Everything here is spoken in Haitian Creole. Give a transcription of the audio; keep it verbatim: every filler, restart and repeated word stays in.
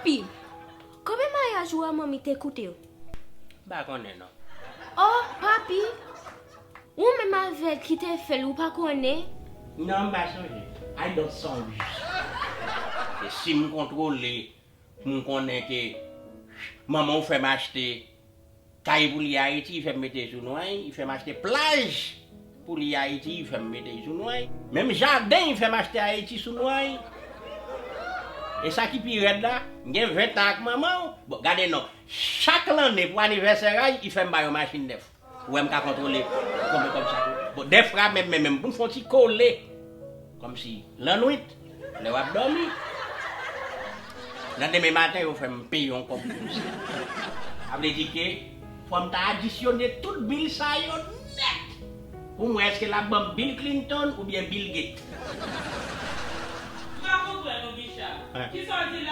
Pi, konbyen maryaj ou a manmi te koute w? M pa konnen non. Oh, papi, ou menm avè l ki te fè l, ou pa konnen? Non, m pa sonje. I don't songe. E si m kontwole, pou m konnen ke manman w fè m achte kay pou li Ayiti, li fè m mete sou nonm li, li fè m achte plaj pou li Ayiti, li fè m mete sou nonm li. Menm jaden, li fè m achte Ayiti sou nonm li. E sa ki pi rèd la, m gen ven tan ak manman w. Bon, gade non, chak lanne pou anivèsè a, li fè m ba yon machin nèf. Ou wè m ka kontwole konbyen kòb sa tou. Bon, dèfwa menm, menm, menm, pou m fè yon ti kole. Kòmsi, lannwit, lè w ap dòmi, nan demen maten, yo fè m peye yon kòb pou sa. Sa vle di ke fò m ta adisyone tout bil sa yo nèt pou m wè èske l ap ban m Bill Clinton oubyen Bill Gates. M pa konprann ou, Bicha. Kisa w di la?